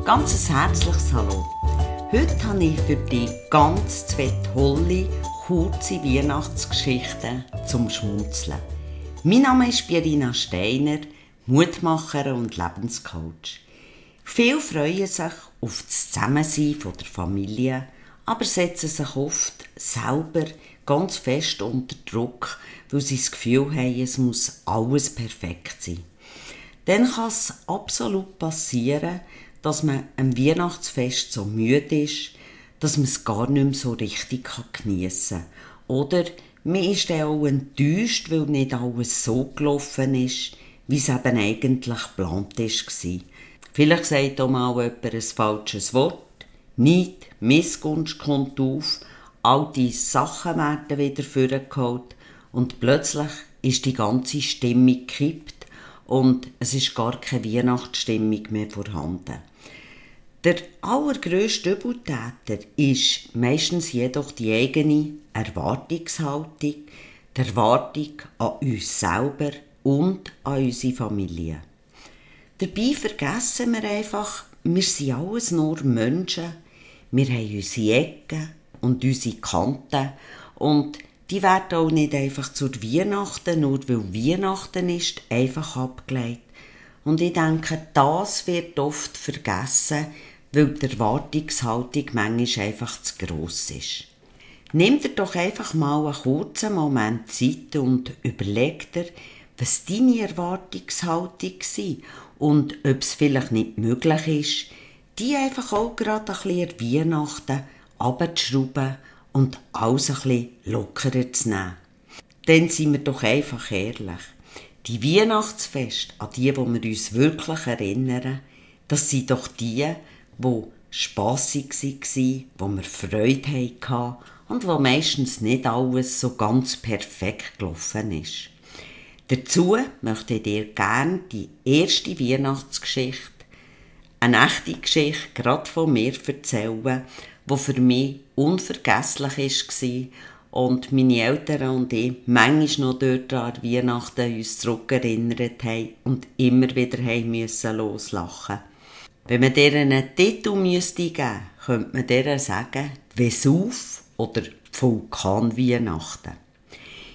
Ganz ein herzliches Hallo. Heute habe ich für dich ganz zwei tolle, kurze Weihnachtsgeschichten zum Schmunzeln. Mein Name ist Pierina Steiner, Mutmacher und Lebenscoach. Viele freuen sich auf das Zusammensein der Familie, aber setzen sich oft selber ganz fest unter Druck, weil sie das Gefühl haben, es muss alles perfekt sein. Dann kann es absolut passieren, dass man am Weihnachtsfest so müde ist, dass man es gar nicht mehr so richtig geniessen kann. Oder man ist dann auch enttäuscht, weil nicht alles so gelaufen ist, wie es eben eigentlich geplant war. Vielleicht sagt auch mal jemand ein falsches Wort. Neid, Missgunst kommt auf, alte Sachen werden wieder vorgeholt und plötzlich ist die ganze Stimmung gekippt und es ist gar keine Weihnachtsstimmung mehr vorhanden. Der allergrösste Übeltäter ist meistens jedoch die eigene Erwartungshaltung, die Erwartung an uns selber und an unsere Familie. Dabei vergessen wir einfach, wir sind alles nur Menschen, wir haben unsere Ecken und unsere Kanten und die werden auch nicht einfach zur Weihnachten, nur weil Weihnachten ist, einfach abgelegt. Und ich denke, das wird oft vergessen, weil die Erwartungshaltung manchmal einfach zu gross ist. Nimm dir doch einfach mal einen kurzen Moment Zeit und überleg dir, was deine Erwartungshaltung war und ob es vielleicht nicht möglich ist, die einfach auch gerade ein bisschen an Weihnachten runterzuschrauben und alles ein bisschen lockerer zu nehmen. Dann sind wir doch einfach ehrlich. Die Weihnachtsfeste, an die wir uns wirklich erinnern, das sind doch die spassig waren, wo wir Freude hatten und wo meistens nicht alles so ganz perfekt gelaufen ist. Dazu möchte ich dir gerne die erste Weihnachtsgeschichte, eine echte Geschichte, gerade von mir erzählen, die für mich unvergesslich war und meine Eltern und ich manchmal noch dort an Weihnachten uns zurückerinnert haben und immer wieder loslachen mussten. Wenn man dir einen Titel geben müsste, könnte man dir sagen, Vesuv oder Vulkanweihnachten.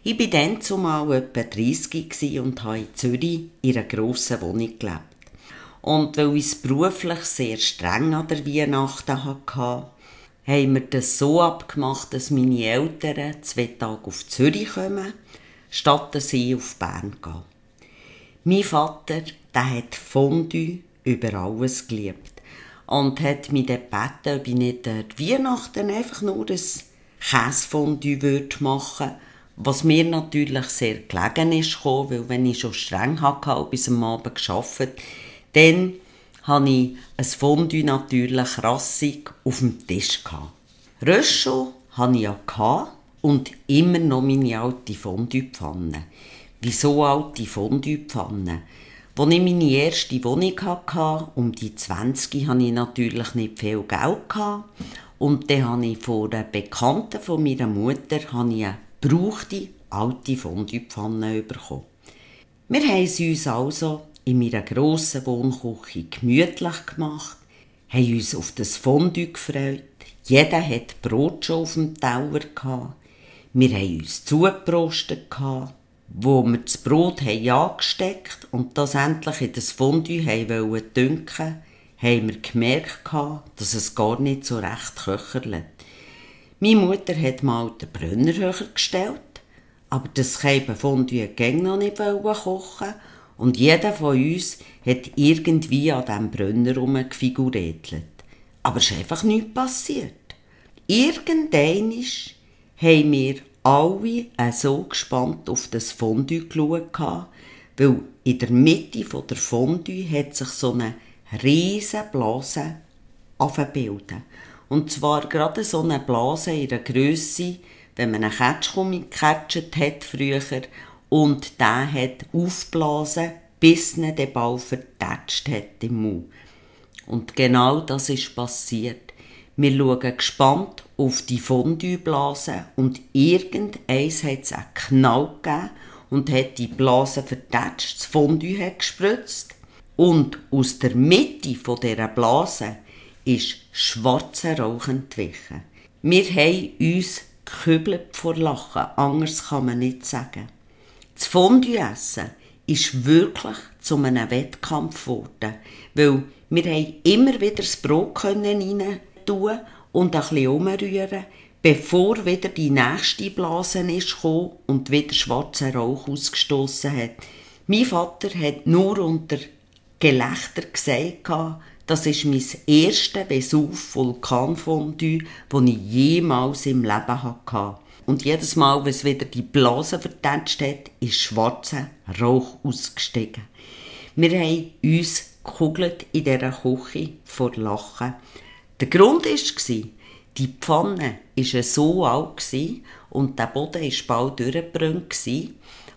Ich war dann zumal etwa 30 und habe in Zürich in einer grossen Wohnung gelebt. Und weil ich es beruflich sehr streng an der Weihnachten hatte, haben wir das so abgemacht, dass meine Eltern 2 Tage auf Zürich kommen, statt dass ich auf Bern gehe. Mein Vater, der hat Fondue über alles geliebt und hat mich dann gebeten, ob ich nicht an Weihnachten einfach nur ein Käsefondue machen würde, was mir natürlich sehr gelegen ist, weil wenn ich schon streng hatte, bis am Abend gearbeitet, dann hatte ich ein Fondue natürlich rassig auf dem Tisch. Röscho hatte ich ja und immer noch meine alte Fondue-Pfanne. Wieso alte Fondue-Pfanne? Als ich meine erste Wohnung hatte, um die 20, hatte ich natürlich nicht viel Geld. Und dann habe ich von einer Bekannten von meiner Mutter eine gebrauchte alte Fondue-Pfanne bekommen. Wir haben es uns also in meiner grossen Wohnküche gemütlich gemacht, haben uns auf das Fondue gefreut. Jeder hatte Brot schon auf dem Teller gehabt. Wir haben uns zugeprostet, wo wir das Brot angesteckt und das endlich in das Fondue dünken, haben wir gemerkt, dass es gar nicht so recht köcherlet. Meine Mutter hat mal den Brenner höher gestellt, aber das Fondue ging noch nicht kochen und jeder von uns hat irgendwie an diesem Brenner herumgefiguriert. Aber es ist einfach nichts passiert. Irgendwann haben wir alle so gespannt auf das Fondue geschaut, weil in der Mitte der Fondue hat sich so eine riesen Blase bilden. Und zwar gerade so eine Blase in der Grösse, wenn man einen Ketschgummi gecatcht hat früher und der hat aufgeblasen, bis ihn der Ball vertätscht hat im Mund. Und genau das ist passiert. Wir schauen gespannt auf die Fondue-Blase und irgendeins hat es einen Knall gegeben und hat die Blase vertätscht, das Fondue hat gespritzt. Und aus der Mitte dieser Blase ist schwarzer Rauch entwichen. Wir haben uns gekübelt vor Lachen, anders kann man nicht sagen. Das Fondue-Essen ist wirklich zu einem Wettkampf geworden, weil wir immer wieder das Brot rein tun und ein bisschen umrühren, bevor wieder die nächste Blase ist gekommen und wieder schwarzer Rauch ausgestoßen hat. Mein Vater hat nur unter Gelächter gesagt, das ist mein erstes Vesuv-Vulkanfondue, das ich jemals im Leben hatte. Und jedes Mal, wenn es wieder die Blase vertätscht hat, ist schwarzer Rauch ausgestiegen. Wir haben uns gekugelt in dieser Küche vor Lachen. Der Grund war, die Pfanne war so alt und der Boden war bald durchgebrannt.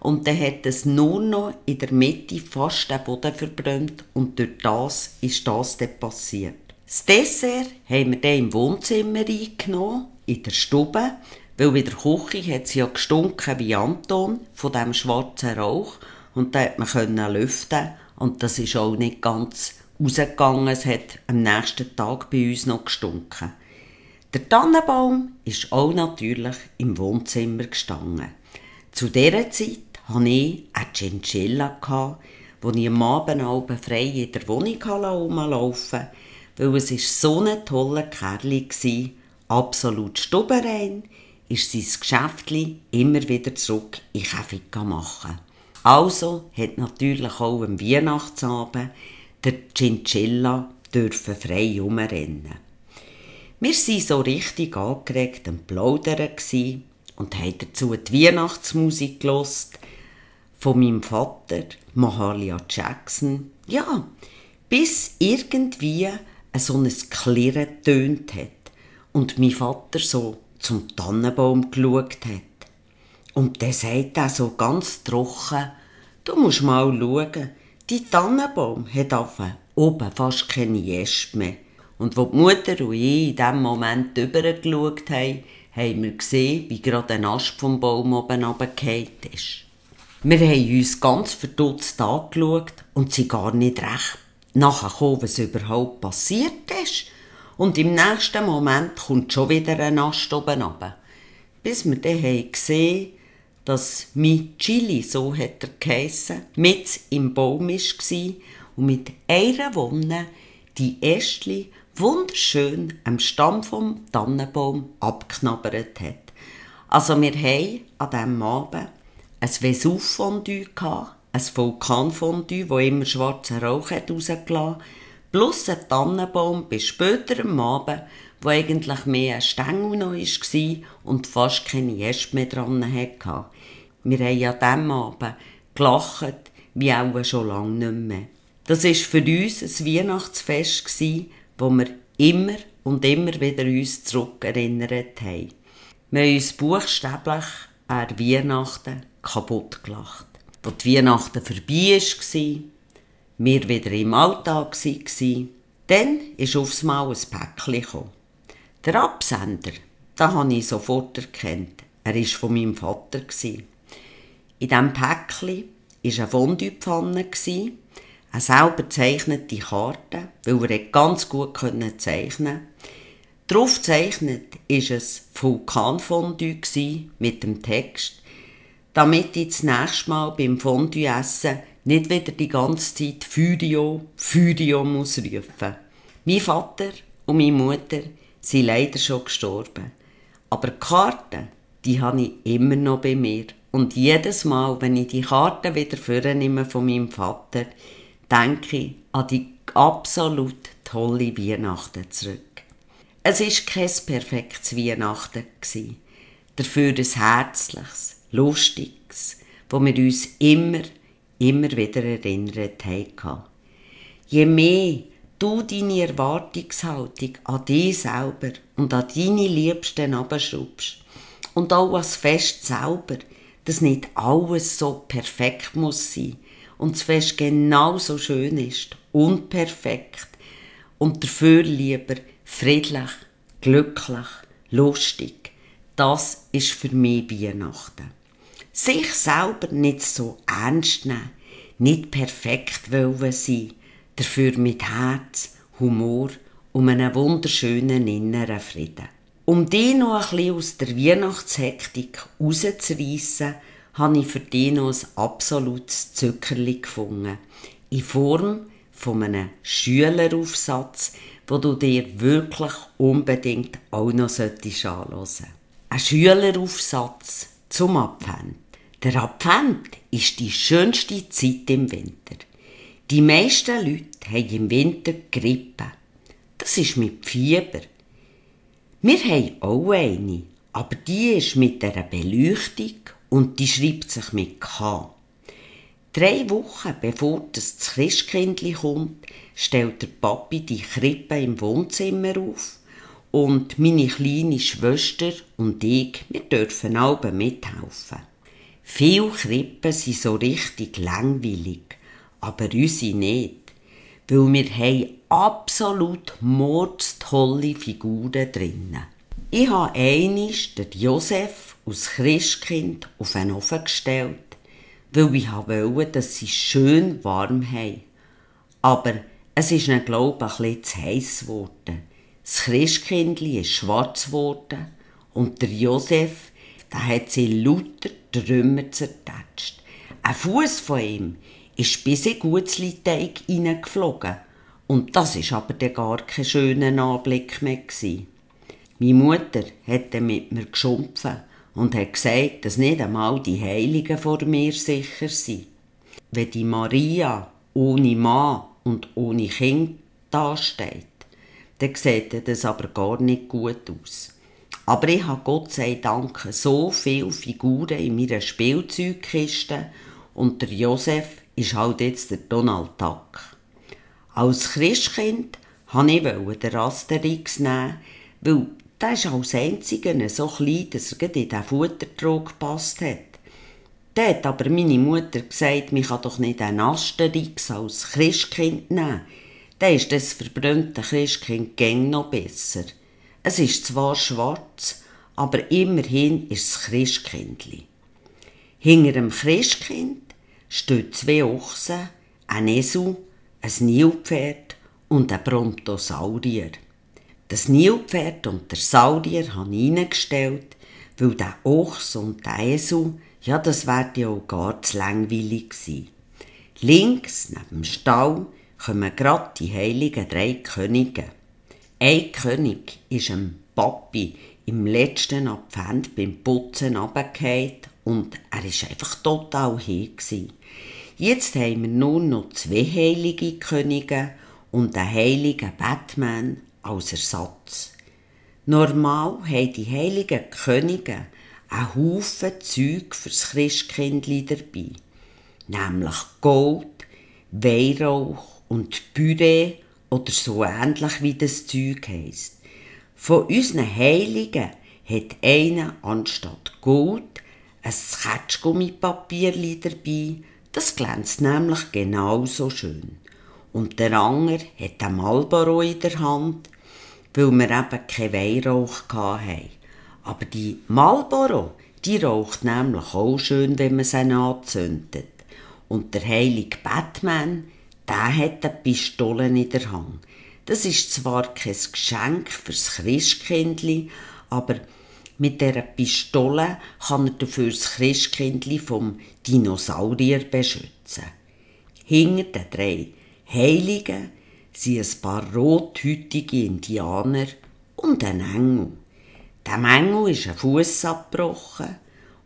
Und dann hat es nur noch in der Mitte fast den Boden verbrannt und durch das ist das dann passiert. Das Dessert haben wir dann im Wohnzimmer eingenommen, in der Stube, weil in der Küche hat es ja gestunken wie Anton von diesem schwarzen Rauch und da konnte man lüften und das ist auch nicht ganz rausgegangen. Es hat am nächsten Tag bei uns noch gestunken. Der Tannenbaum ist auch natürlich im Wohnzimmer gestanden. Zu dieser Zeit hatte ich eine Chinchilla, die ich am Abend frei in der Wohnung herumlaufen liess, weil es so ein toller Kerl war, absolut stubenrein, ist sein Geschäftchen immer wieder zurück in den Käfig machen. Also hat natürlich auch am Weihnachtsabend der Chinchilla frei herumrennen. Wir waren so richtig angeregt am Plaudern und haben dazu die Weihnachtsmusik gehört von meinem Vater, Mahalia Jackson. Ja, bis irgendwie so ein Klirren getönt hat und mein Vater so zum Tannenbaum geschaut hat. Und dann sagt er so ganz trocken, du musst mal schauen, die Tannenbaum hat oben fast keine Äste mehr. Und als die Mutter und ich in diesem Moment rübergeschaut haben, haben wir gesehen, wie gerade ein Ast vom Baum oben runtergefallen ist. Wir haben uns ganz verdutzt angeschaut und sind gar nicht recht nachgekommen, was überhaupt passiert ist. Und im nächsten Moment kommt schon wieder ein Ast oben runter. Bis wir dann gesehen haben, dass mein Chili, so hat er geheissen, mit im Baum war und mit einer Wonne die Ästchen wunderschön am Stamm vom Tannenbaum abgeknabbert hat. Also wir haben an diesem Abend ein Vesuv-Fondue gehabt, ein Vulkanfondue, das immer schwarzen Rauch rausgelassen hat, plus ein Tannenbaum bis später am Abend, wo eigentlich mehr ein Stängel noch war und fast keine Äste mehr dran hatte. Wir haben an diesem Abend gelacht, wie auch schon lange nicht mehr. Das war für uns ein Weihnachtsfest, wo wir immer und immer wieder uns zurückerinnert haben. Wir haben uns buchstäblich an Weihnachten kaputt gelacht. Als die Weihnachten vorbei war, wir wieder im Alltag waren, dann ist aufs Mal ein Päckchen gekommen. Der Absender, den habe ich sofort erkannt. Er war von meinem Vater. In diesem Päckchen war eine Fondue-Pfanne, eine selber gezeichnete Karte, weil er ganz gut zeichnen konnte. Darauf gezeichnet war ein Vulkanfondue mit dem Text, damit ich das nächste Mal beim Fondue-Essen nicht wieder die ganze Zeit Furio, Furio muss rufen. Mein Vater und meine Mutter sind leider schon gestorben. Aber die Karte, die habe ich immer noch bei mir. Und jedes Mal, wenn ich die Karte wieder vornehme von meinem Vater, denke ich an die absolut tolle Weihnachten zurück. Es war kein perfektes Weihnachten, dafür ein herzliches, lustiges, wo wir uns immer wieder erinnert haben. Je mehr du deine Erwartungshaltung an dich selber und an deine Liebsten abschraubst und auch als Fest selber, dass nicht alles so perfekt muss sein und das Fest genauso schön ist, unperfekt und dafür lieber friedlich, glücklich, lustig. Das ist für mich Weihnachten. Sich selber nicht so ernst nehmen, nicht perfekt wollen sein, dafür mit Herz, Humor und einem wunderschönen inneren Frieden. Um dich noch ein bisschen aus der Weihnachtshektik rauszureissen, habe ich für dich noch ein absolutes Zuckerli gefunden. In Form von einem Schüleraufsatz, den du dir wirklich unbedingt auch noch anschauen solltest. Ein Schüleraufsatz zum Advent. Der Advent ist die schönste Zeit im Winter. Die meisten Leute haben im Winter Grippe. Das ist mit Fieber. Wir haben auch eine, aber die ist mit einer Beleuchtung und die schreibt sich mit K. 3 Wochen bevor das Christkindli kommt, stellt der Papi die Krippe im Wohnzimmer auf und meine kleine Schwester und ich, wir dürfen alle mithelfen. Viele Krippen sind so richtig langweilig, aber unsere nicht, weil wir haben absolut mordstolle Figuren drinnen. Ich habe einmal den Josef aus Christkind auf einen Ofen gestellt, weil ich wollte, dass sie schön warm haben. Aber es ist ihnen, glaube ich, ein bisschen zu heiss geworden. Das Christkindli ist schwarz geworden und der Josef, der hat sie lauter Trümmer zertatscht. Ein Fuß von ihm ist bis in Gutzli-Teig hineingeflogen. Und das war aber dann gar kein schöner Anblick mehr. Meine Mutter hat dann mit mir geschumpfen und hat gesagt, dass nicht einmal die Heiligen vor mir sicher sind. Wenn die Maria ohne Mann und ohne Kind dasteht, dann sieht das aber gar nicht gut aus. Aber ich habe Gott sei Dank so viele Figuren in meiner Spielzeugkiste und der Josef ist halt jetzt der Donald Duck. Als Christkind wollte ich den Asterix nehmen, weil der ist als einziger so klein, dass er in diesen Futtertrog gepasst hat. Dann hat aber meine Mutter gesagt, man kann doch nicht einen Asterix als Christkind nehmen. Dann ist das verbrannte Christkind gäng noch besser. Es ist zwar schwarz, aber immerhin ist es Christkindli. Hinter dem Christkind stehen 2 Ochsen, ein Esel, ein Nilpferd und ein Brontosaurier. Das Nilpferd und der Saurier habe ich reingestellt, weil der Ochs und der Esel, ja, das wäre ja auch gar zu langweilig gewesen. Links, neben dem Stall, kommen gerade die heiligen 3 Könige. Ein König ist dem Papi im letzten Advent beim Putzen runtergefallen und er war einfach total hin. Jetzt haben wir nur noch 2 heilige Könige und einen heiligen Batman als Ersatz. Normal haben die heiligen Könige einen Haufen Zeug fürs Christkindli dabei. Nämlich Gold, Weihrauch und Püree oder so ähnlich wie das Zeug heisst. Von unseren Heiligen hat einer anstatt Gold ein Ketschgummipapierli dabei. Das glänzt nämlich genauso schön. Und der andere hat ein Marlboro in der Hand, weil wir eben keinen Weihrauch hatten. Aber die Marlboro, die raucht nämlich auch schön, wenn man sie anzündet. Und der heilige Batman, der hat eine Pistole in der Hand. Das ist zwar kein Geschenk fürs Christkindli, aber mit dieser Pistole kann er dafür das Christkindli vom Dinosaurier beschützen. Hinter den 3 Heiligen sind ein paar rothäutige Indianer und ein Engel. Dem Engel ist ein Fuss abgebrochen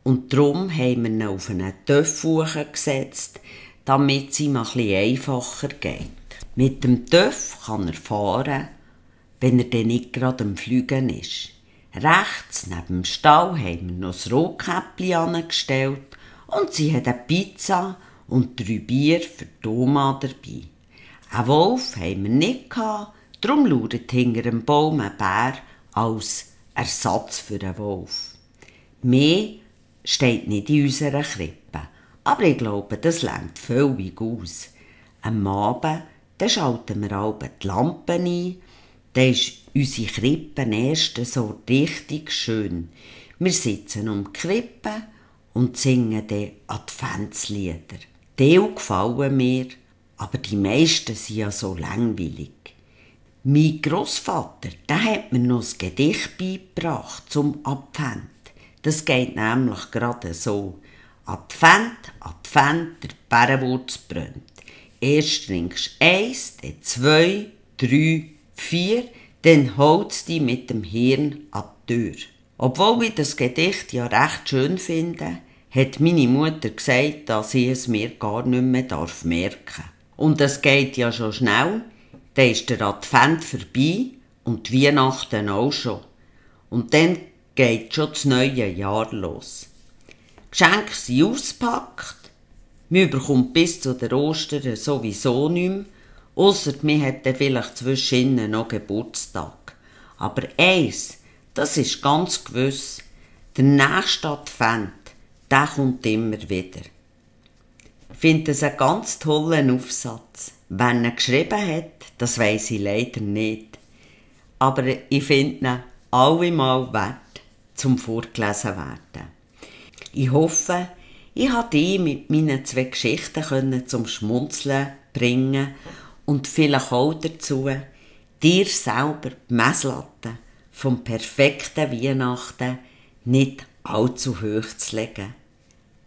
und darum haben wir ihn auf einen Töff gesetzt, damit es ihm ein bisschen einfacher geht. Mit dem Töff kann er fahren, wenn er dann nicht gerade am Fliegen ist. Rechts neben dem Stall haben wir noch das Rotkäppli angestellt und sie hat eine Pizza und 3 Bier für die Oma dabei. Einen Wolf haben wir nicht gehabt, darum lauert hinter dem Baum ein Bär als Ersatz für einen Wolf. Mehr steht nicht in unserer Krippe, aber ich glaube, das reicht völlig aus. Am Abend dann schalten wir alle die Lampen ein, dann ist unsere Krippe erst so richtig schön. Wir sitzen um die Krippe und singen dann Adventslieder. Die gefallen mir, Aber die meisten sind ja so langweilig. Mein Grossvater, der hat mir noch ein Gedicht beigebracht zum Advent. Das geht nämlich gerade so. Advent, Advent, der Bärenwurz brennt. Erst trinkst du 1, dann 2, 3, 4, dann holst du dich mit dem Hirn an die Tür. Obwohl ich das Gedicht ja recht schön finde, hat meine Mutter gesagt, dass ich es mir gar nicht mehr merken darf. Und es geht ja schon schnell, dann ist der Advent vorbei und die Weihnachten auch schon. Und dann geht schon das neue Jahr los. Die Geschenke sind ausgepackt, man bekommt bis zu den Ostern sowieso nichts mehr, ausser man hat dann vielleicht zwischendurch noch Geburtstag. Aber eins, das ist ganz gewiss, der nächste Advent, der kommt immer wieder. Ich finde es einen ganz tollen Aufsatz. Wer ihn geschrieben hat, das weiss ich leider nicht. Aber ich finde ihn allemal wert, zum vorgelesen werden. Ich hoffe, ich konnte dich mit meinen 2 Geschichten zum Schmunzeln bringen und vielleicht auch dazu, dir selber die Messlatte vom perfekten Weihnachten nicht allzu hoch zu legen.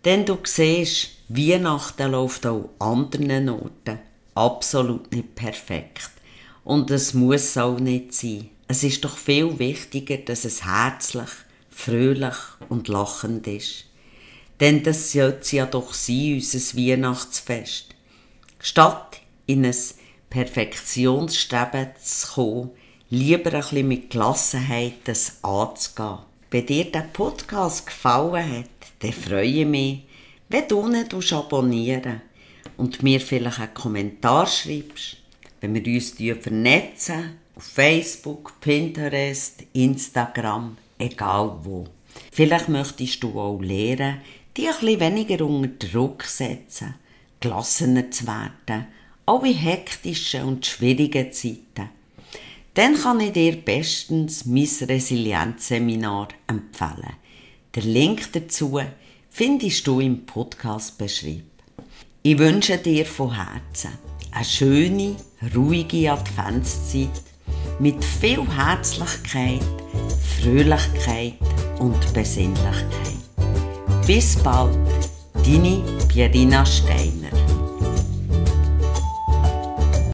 Denn du siehst, Weihnachten läuft auch an anderen Orten absolut nicht perfekt. Und es muss auch nicht sein. Es ist doch viel wichtiger, dass es herzlich, fröhlich und lachend ist. Denn das sollte ja doch sein, unser Weihnachtsfest. Statt in ein Perfektionsstreben zu kommen, lieber ein bisschen mit Gelassenheit das anzugehen. Wenn dir der Podcast gefallen hat, dann freue ich mich, wenn du ihn abonnieren und mir vielleicht einen Kommentar schreibst, wenn wir uns vernetzen, auf Facebook, Pinterest, Instagram, egal wo. Vielleicht möchtest du auch lernen, dich ein bisschen weniger unter Druck setzen, gelassener zu werden, auch in hektischen und schwierigen Zeiten. Dann kann ich dir bestens mein Resilienzseminar empfehlen. Den Link dazu findest du im Podcast-Beschreibung. Ich wünsche dir von Herzen eine schöne, ruhige Adventszeit mit viel Herzlichkeit, Fröhlichkeit und Besinnlichkeit. Bis bald, deine Pierina Steiner.